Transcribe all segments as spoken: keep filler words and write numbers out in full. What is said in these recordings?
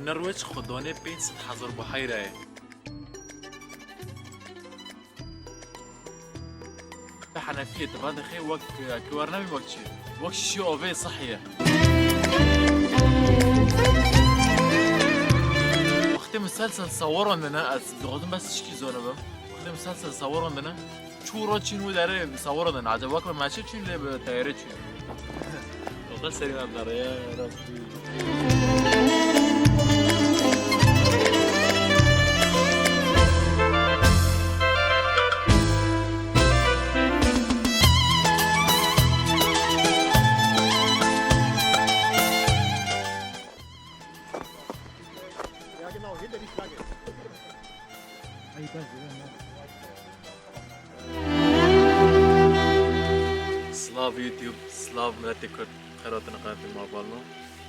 Norwêc xwe danê pênc sed hezar buheyre ye. Bi henefiyê tu vedixê wek, e, ki wernebî wek çi? Wek şişî avê sihî ye. Wextê miselsel sawaran dine, ez dixwazim bes tişkî zonibim. Wextê miselsel sawaran dine, çû ro çîn wî derê sawaran dine. Acaba wek bi meşê çîn lê bi teyarê çîn? Wexta serî me derê ya Rabbî. Silav YouTube, silav miletê Kurd, xêr hatin qenatê Mavalno.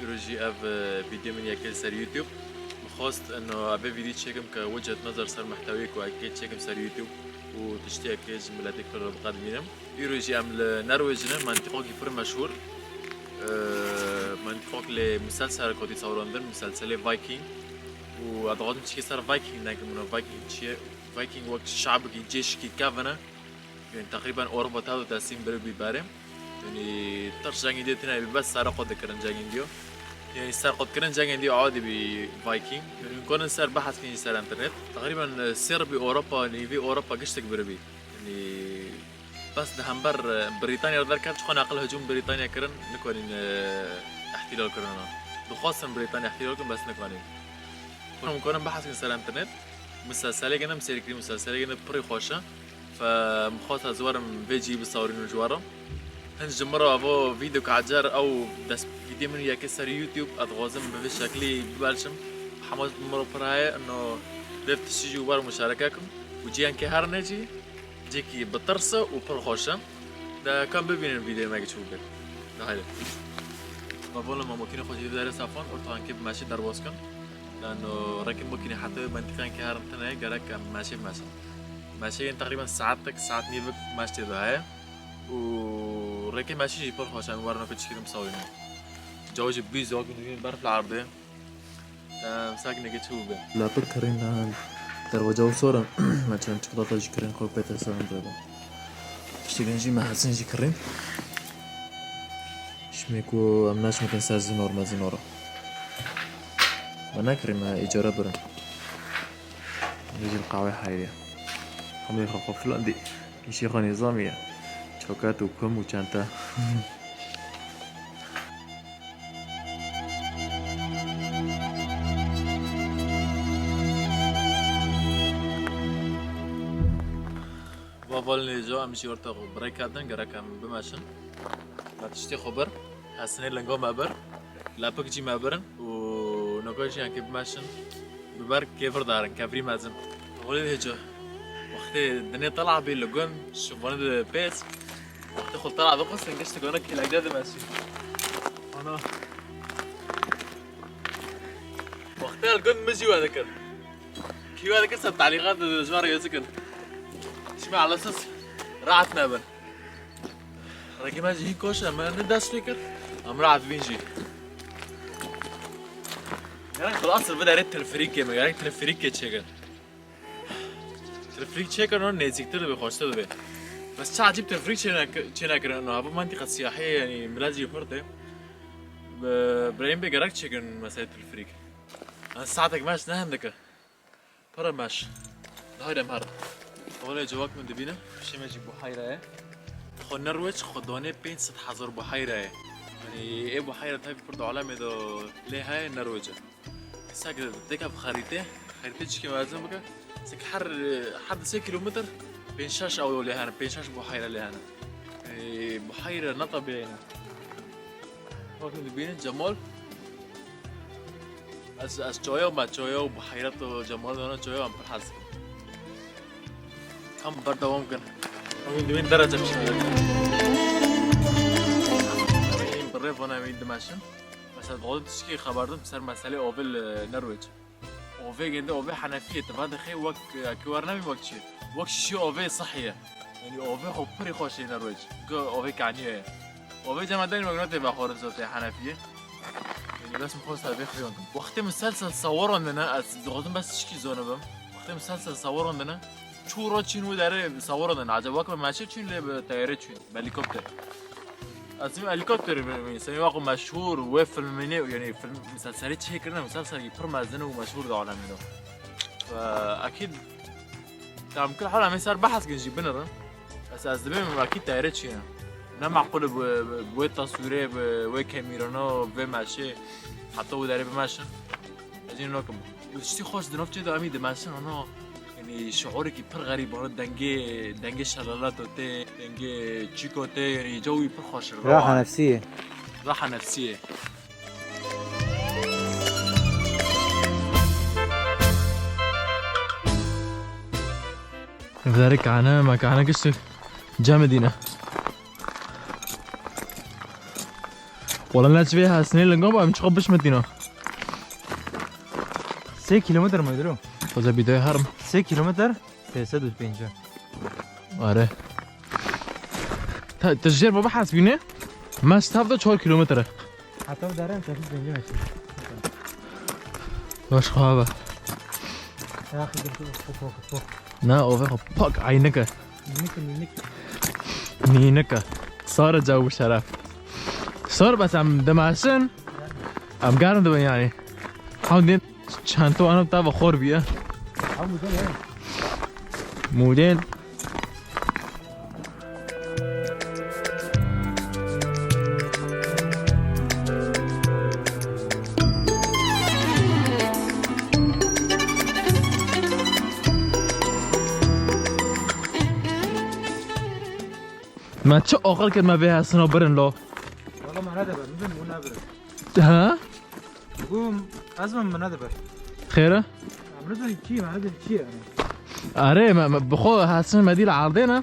Îro jî ev, e, vîdeo min yekê li ser YouTube. Min xwest ino ev vîdeo çêkim ke wicet nazar ser mehtewê ku ekê çêkim ser YouTube û tiştiyekê ji miletê Kurd re biqedimînim. Îro jî em li Norwêc ne, mentîqokî pir meşhûr. E, mentîqok lê miselsel kotî sawrandin, miselselê Viking. Û ez dixwazim çikê ser Viking nekim, ino Viking çi ye? Viking wek şabikî cêşikî kevin e. Yani teqrîben Ewropa tev û tesîm bir bî berê. Yani tir cengên dî tine bî bes serqot dikirin cengên dî. Yani serqotkirin cengên dî adî bî Viking. Yani hûn konin ser behs kin jî ser internet. Teqrîben, e, sêr bî Ewropa, yani vî Ewropa giştik bir bî. Yani bes di hember, e, Brîtanya re derket, çiqo neqil hicûm Brîtanya kirin, nikonîn, e, îhtîlal kirin. Dixwastin Brîtanya îhtîlal kin, bes nikonîn. Hûn konin behs kin ser internet. Miselselê gene em sêr kirî, miselselê gene pirî xweş e. Fe min xwest ez werim vê cî bisawrînim ji we re. Hin ji min re evo vîdeo ka cer ew dest vîdeo min yekê ser YouTube, ez dixwazim bi vê şeklî biberçim. Hema min re pir heye, ino vê tiştî jî wer muşareke kim. Û cîyankê her ne jî, cêkî bi tirs e û pir xweş e. De kam bibînin vîdeo me çi bû. De haydi. Babolin me makînê xwe jî derê safan, ortankê bi meşê derbas kin. Lano rêkê makînê heta wê mentîqenkê herin tune ye, gerek em meşê bimeşin. Meşê yên teqrîben saetek, saet nîvik meş tê de heye. Û rêkê meşê jî pir xweş e, em werin ku çikirim sawînin. Caw jî bî zok, dibînin berf li erdê. Em sakinekê çi bûbe. Lapir kirîn, derwaca û sor e. Me çend çikolata jî kirîn, xwe pê te serin rê bû. Tiştê din jî me hesin jî kirîn. Şimê ku em neşmitin ser zînor me zînor e. Me nekirî me îcara birin. Vê jî li qawê heyriye. Hemî xwe xwe filan dî. Îşê xwe nîzamî ye. Çoket û kum û çente. Vavalin êco em jî orta xwe bi rê ketin, gerek em bimeşin. Me tiştê xwe bir, hesinê lingo me bir, lepik jî me birin û noka jî yankê bimeşin. Bi ber kêvir darin, kevrî mezin. Holê hêco. Wextê dinê tela bî li gun, şivane di pês. Wextê xwe tela bixwestin, gişt gona kêlekde dimeşin. Ana. Wextê li gun min jî we dikir. Kî we dikir ser telîqat ji me re yê zikin. Şime alasas rahat nebin. Rêkê me jî hîn koş e, me ne dest pê kir. Em rahat bîn jî. Gerek xwe asir vide rê telferîkê me, gerek telferîkê çêkin. Telferîk çêkin, o nêzîktir dibe, xweştir dibe. Bes çi ecîb telferîk çê nek-, çê nekirin, no, hava mantîqa siyahî ye, yanî millet jî pir tê. Bi, birayên bê gerek çêkin mesela telferîk. Ez saetek meş ne hem dike. Pere meş. Daha dem her. Olê cevak min dibîne. Şeme jî buhayra ye. Xwe Norwêc xwe danê pênc sed hezar buhayra ye. Yanî ê buhayra tevî pir di alemê de lê heye Norwêc e. Sek deke bi xerîtê, xerîtê çikê mezin bike. Sek her, her di sê kîlometr pênc şeş ew lê hene, pênc şeş buhayra lê hene. Ê, buhayra ne tebîî ne. Bakın dibînin Cemal. Ez, ez çawa me, çawa û bi heyret û cemal dana çawa em pir hez dikim. Tam berdewam kin. Em ê dibên derece bişînin. Em ê bi rê vana em ê dimeşin. Mesela, dixwazim tişkî xeber dim ser meselê ovê li Norwêc. Ovê gende, ovê henefiyê, tu vedixê wek, e, ki wernebî wek çi? Wek şişî ovê sihî ye. Yanî ovê xwe pirî xweş ê Norwêc. Ku ovê kanî ye. Ovê cema derin wek ne tê vexwarin zor tê henefiyê. Bes min xwe ser vê xiyondim. Wextê min sel sel sawaran dine, ez dixwazim bes tişkî zonibim. Wextê min sel sel sawaran dine, çû ro çîn wê derê sawaran dine. Acaba wek bi meşê çûn lê bi teyarê çûn, bi helîkopterê. Ez ê helîkopterê bibînim. Semî wek meşhûr wê filmînê, yanî film, misalselê çêkirine, misalselkî pir mezin û meşhûr di alemê de. Ve ekîd, tamam, kul hal em ê ser behs kin jî binirin. Ez, ez dibêm wekî teyarê çîne. Ne meqûl e bi, bi, bi wê taswîrê, bi wê kemîrano, bi vê meşê, heta wê derê bimeşin. Ez jî nokim. Û tiştî xweş di nav çê de em ê dimeşin, ano, yanî şiûrekî pir xerîb, ano dengê, dengê şelalato tê, dengê çîko tê, yanî cewî pir xweş e. Raha nefsî ye. Raha nefsî ye. Verê kane, me kane giştî cem dîne. Wala ne çi vê hesnê lingan ba em çiqa bişmetîna. Sê kilometre mi diro? Xweza bîdayê herim. Sê kilometre? Sê sed û pêncî. Are. Ta, tu jêr baba hesbîne? Me stav da çar kilometre. Heta derem çekil pêncî metre. Baş xava. Yaxî dur dur, pok, pok, pok. Na, o ve xo pak aynık e. Minik, minik. Minik e. Sar e cawu şeref. Sar bes em dimeşin. Em germ dibin yani. Hewdin çento anam tava xor biye. Ha, model he. Model. Me çi aqil kir me vê hesina birin lo? Valla me nedibe, min bin û nebirin. Ha? Bûm, ez min min nedibe. Xêr e? Em nizanî çi, me nizanî çi yani. Erê, me, me, bi xwe hesin me dî li erdê ne.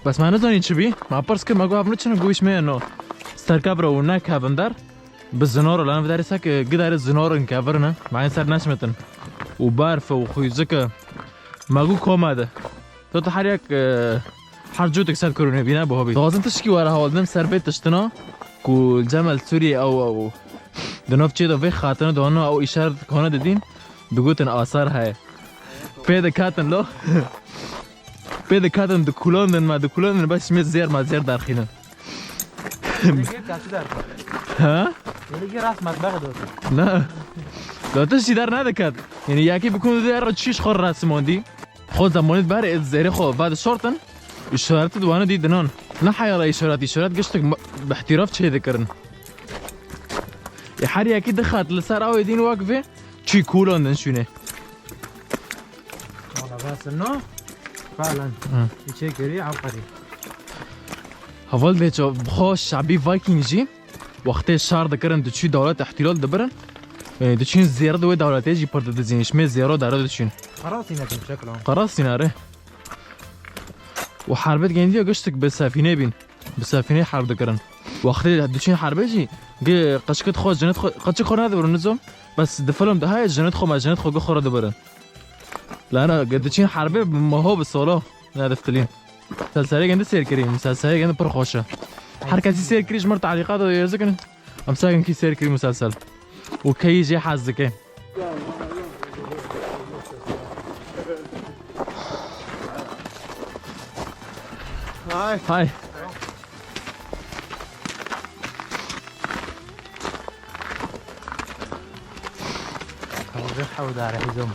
Bes me nizanî çi bî. Me pirs kir, me got ev niçin, got îş me ye no. Serkevre û nekevin der. Bi zinor lan, vê derê sek, gidarê zinorin kevirine. Me ser neşmetin. Û berf û xuyzik e. Me got koma de. To tu her yek, e, her cutek ser kurûnê bîne bi hobî. Dixwazin tişkî were hewldin ser vê tiştina ku li Cemel Sûriyê ew, ew di nav çê de vê xatine dihona ew îşaret dikane didîn, digotin asar heye. Pê dikatin lo. Pê dikatin dikulandin me, dikulandin bes me zêr me zêr derxînin. Yelî kaçı der? Ha? Yelî rast matbağ dotu. Na. Dotu jî der nediket. Yani yekî bikun der çiş xor rasmondî. Xo zamanit ber ed zêrê xo va dişortin. Îşareti di wane dî dinan. Ne heyala îşaret, îşaret giştik bi ihtiraf çê dikirin. E, her yekî dixat li ser awê dîn wek vê çî kulandin şûnê. Wala basin no. Falan. Hı. Çê kirî ew qerî. Heval dê ço xo şabî Viking jî. Wextê şer dikirin, diçû dewlet îhtilal dibirin. E, diçûn zêre di wê dewletê jî pir didizîn. Ji me zêro dere diçûn. Qerasîne bi şekil an. Qerasîne re. Û herbet gendiya giştik bi sefînê bîn. Bi sefînê herb dikirin. Wextê diçûn herbê jî, gi qeçikit xwe, jinit xwe, qeçik xwe nedibirin nizom. Bes di film de heye jinit xwe, me jinit xwe gi xwe re dibirin. Lana gi diçûn herbê bi meho bi solo nediftilîn. Misalselê gende sêr kirî, misalselê gende pir xweş e. Her kesî sêr kirî ji mir talîqat de yêzikin. Em sakin kî sêr kirî miselsel. Û keyî jê hez dike. Hay. Hay. Hewdar hizom.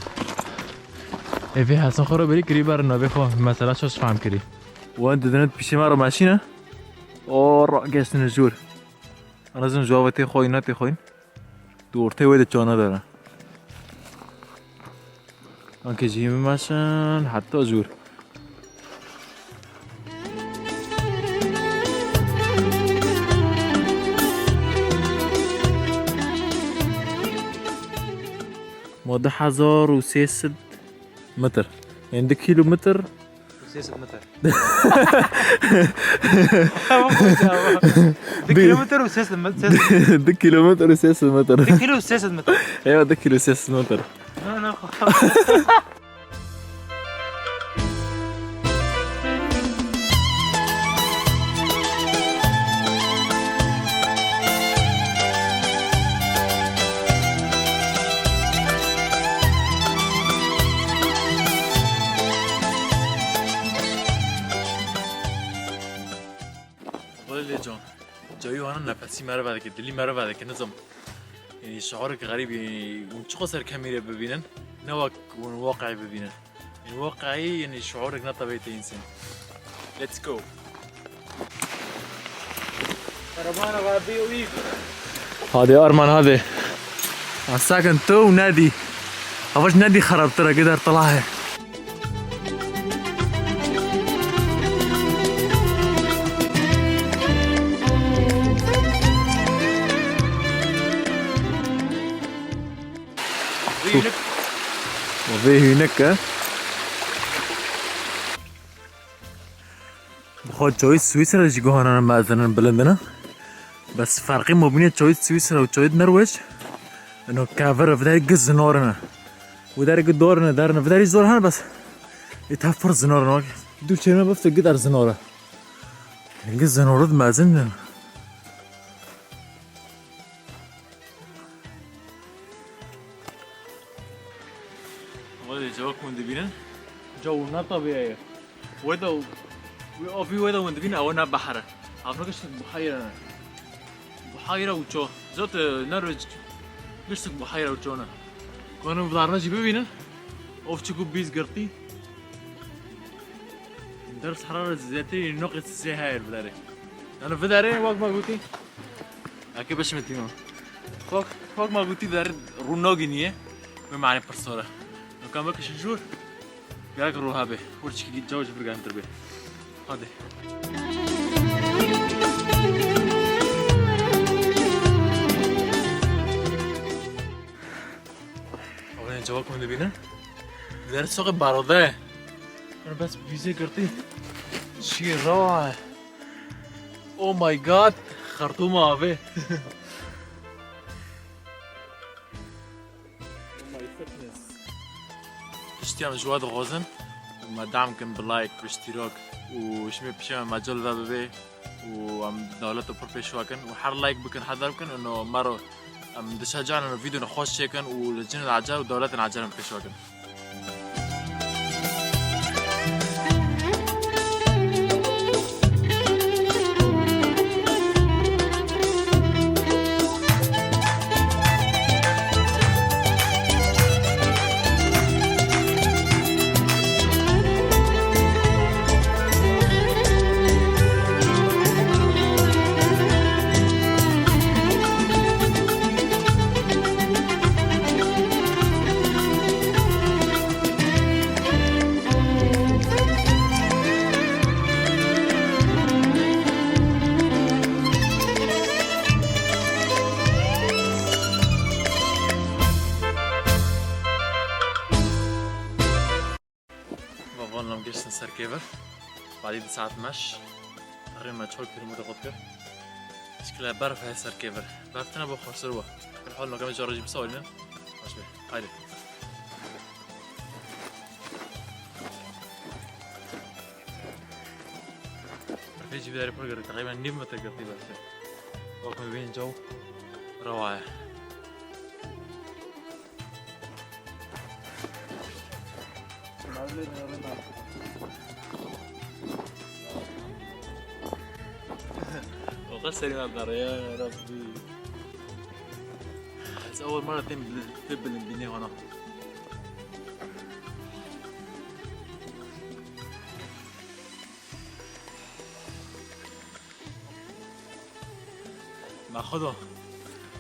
Ê vê hesin xwe re berî kirî ber navê xwe. Mesela çaş fehm kirî. Wan didine pişê me re meşîne. O ra geçtine jûr. Anazin jû ava tê xwayî, ne tê xwayîn. Di ortê wê de çana dere. Anke jî bimeşin heta jûr. Ma du hezar û sê sed metr. Yani du kilometr. Sê sed metr. Tamam, tamam. Du kilometr û sê sed met-, sê sed. Du kilometr û sê sed metr. Du kilo û sê sed metr. Eywa, du kilo sê sed metr. Na, na, xwe. Wele lê can. Cayî hana nefesî merive dike, dilî merive dike, nizam. Yanî şiarek xerîb, yanî hûn çiqo ser kamîrê bibînin, ne wek hûn waqî bibînin. Yanî waqî, yanî şiarek ne tebîî tê însan. Let's go. Hadi Arman, hadi. Sakin tu û nedî. Hava jî nedî xerabtir e, gider tila he. Vê hînik. O vê hînik e. Bi xwe çawî Swîsra jî guhanana mezin in, bilind in. Bes ferqê mabînê çawî Swîsra û çawî Norwêc, ino kevir, viderê gi zinorine. Viderê gi dorine, derine, viderî zor hene bes. Ê tev pir zinorine. Du çêrme bifte gi der zinore. Gi zinore di mezin in. Wele cewek hûn dibînin. Caw ne tabî ye. Weda, wê avî weda hûn dibînin, ew ne behre. Ev ne gişt buhayra ne. Buhayra û ço. Zot, e, ne roj gişt buhayra û ço ne. Kanun vidarna jî bibînin. Of çiku bîz girtî. Ders heraret zêtî noqê sê heyr bidarê. Yani vidarê wek me gotî. Eke beş metre. Wek, wek me gotî vidarê rûnogî niye. Ve mane pirsora. Nuka me kişin jûr. Gerek ruha be. Hurçki caw ji vir gantir be. Hadi. Oğlum cevap mı dibine? Vidarê soqê barode. Bes bîzê girtî. Çi rewa. Oh my God. Xertûma avê. Tiştî em ji we dixwazin, me dam kin bi like, bi îştîrak û ji me pişê me mecol ve bibe û em dewleta pir pêşwa kin û her like bikin, heder bikin, ino me re em dişecanin ino vîdeo xweş çêkin û li cihên ecel û dewletên ecel em pêşwa kin. Vavan nam geçtin ser kêvir. Badî di saet meş. Rê me çol kîlometre qut kir. Şikile berf heye ser kêvir. Berf tine bo xweştir bo. Kir hol me kemê cara jî bisalînin. Baş be. Haydi. Berfê jî vê derê pir girtî. Teqrîben nîv metre girtî berfê. Bakın bibînin caw rewa ye. Oxa serî me dare ya Rabbî. Ez awal mara tên bi, bi bilindînê wana. Me xwe do.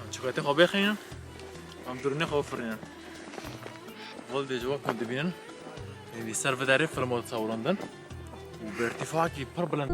Em çikolatê xwe bêxînin. Em durûnê xwe bifirînin. Vol dê ji wek hûn dibînin. Êdî ser vê derê filmo sewirandin. Û bi irtîfakî pir bilind.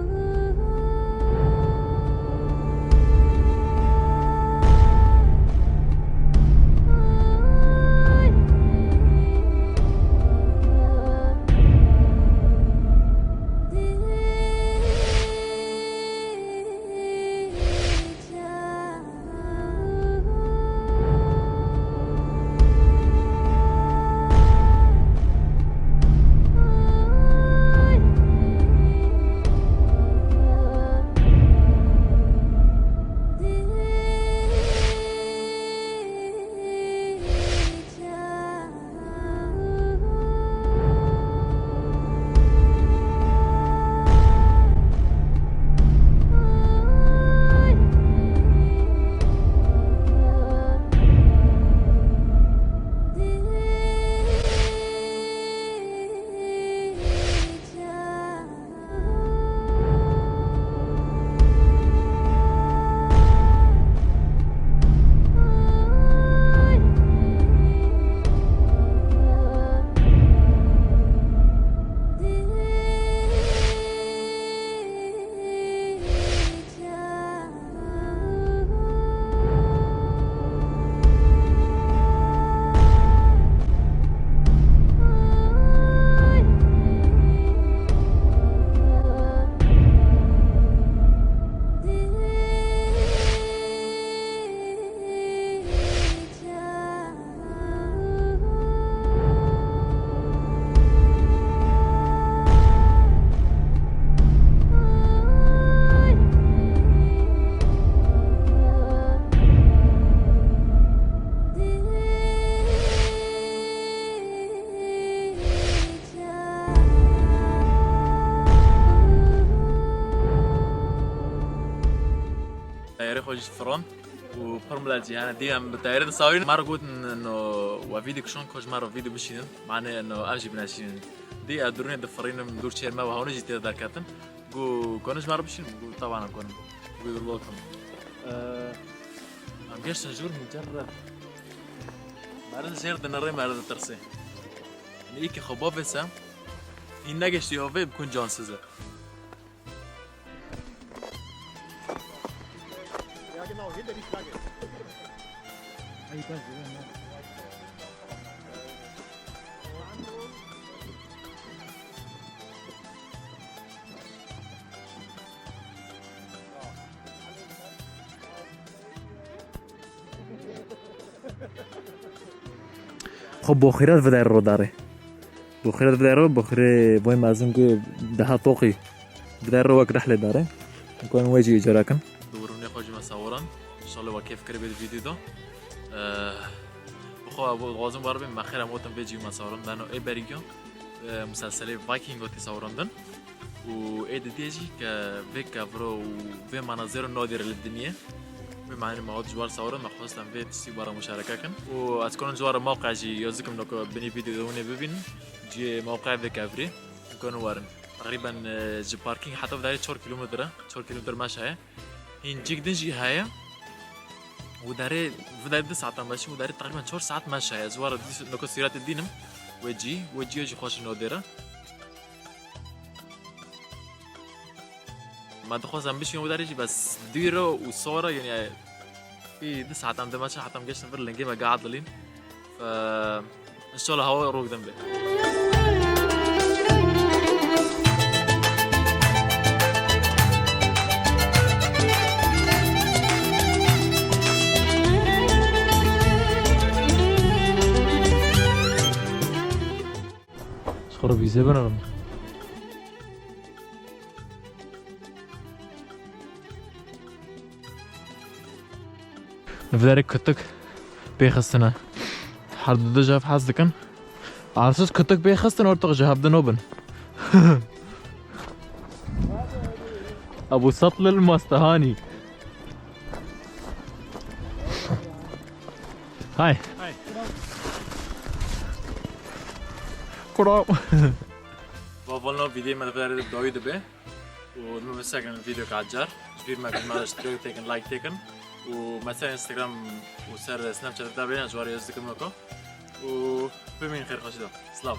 Tayarê xwe jî firon û pir millet jî hene. Dî em bi tayarê disawînin. Me re gotin no we vîdyo kişon, ko ji me re vîdyo bişînin. Mane no em jî bineşînin. Dî ez durûnê difirînim, dûr çêr me ve hewne jî tê derketin. Got, "Ko ji me re bişînin?" Got, "Taban em konin." Got, "You're welcome." Ee, em geştin jûr mucerred. Meriz jêr dinirê, meriz ditirsê. Yanî îkî xwe bavêse, hîn negeştiye vê bikun cansiz e. Xwe boxîret vide ro darê. Boxîret vide ro, boxîrê boy mezin ku daha toqî vide ro wek rehlê darê. Kon wê jî îcara kin. Dûrûnê xwe jî me sawiran. Înşallah we kêf kiribe di vîdyo de. Eh, bi xwe bu dixwazim war bim, me xêr em otin vê cî me sawiran. Dano ê berî giyo, eh, muselselê Viking got sawirandin. Û ê didiyê jî ke vê kevro û vê manazero nadîre li dinyê. Vê manî me hat ji war sawira me xwest em vê tiştî bara muşareke kin. Û ez konin ji war mewqe jî yoz dikim no ku binî vîdeo de hûn ê bibînin. Cihê mewqe vê kevrî. Hûn konin werin. Teqrîben, e, ji parkîng heta vidarê çar kîlometre, çar kîlometre meşa ye. Hîn cîk din jî heye. Û derê, vidarê du saetan meşî, û derê teqrîben çar saet meşa ye. Ez wara dîs-, noko sîretê dînim. Wê cî, wê cî jî xweş nodêre. Me dixwest em bişîn wê derê jî, bes dûr e û sor e, yanî, ê, du saetan de meşin, heta em geştin vir lingê me gehadilîn. Fe, înşallah hewa rok din be. Ji xwe re vîze binerin. Li vê derê kutik pêxistine. Her du ji hev hez dikin. Arsız kutik pêxistin, ortak ji hev di nobin. Ebu Satl el Mastehanî. Hay. Hay. Kuro. Va volno vîdyoyê me li vê derê dawî dibe. Û min bisekin vîdyoka car. Ji bîr me, me iştirak têkin, like têkin. Û me ser Instagram û ser Snapchat de bêne, ji war yaz dikim weko. Û bimînin xêr xweşî de. Silav.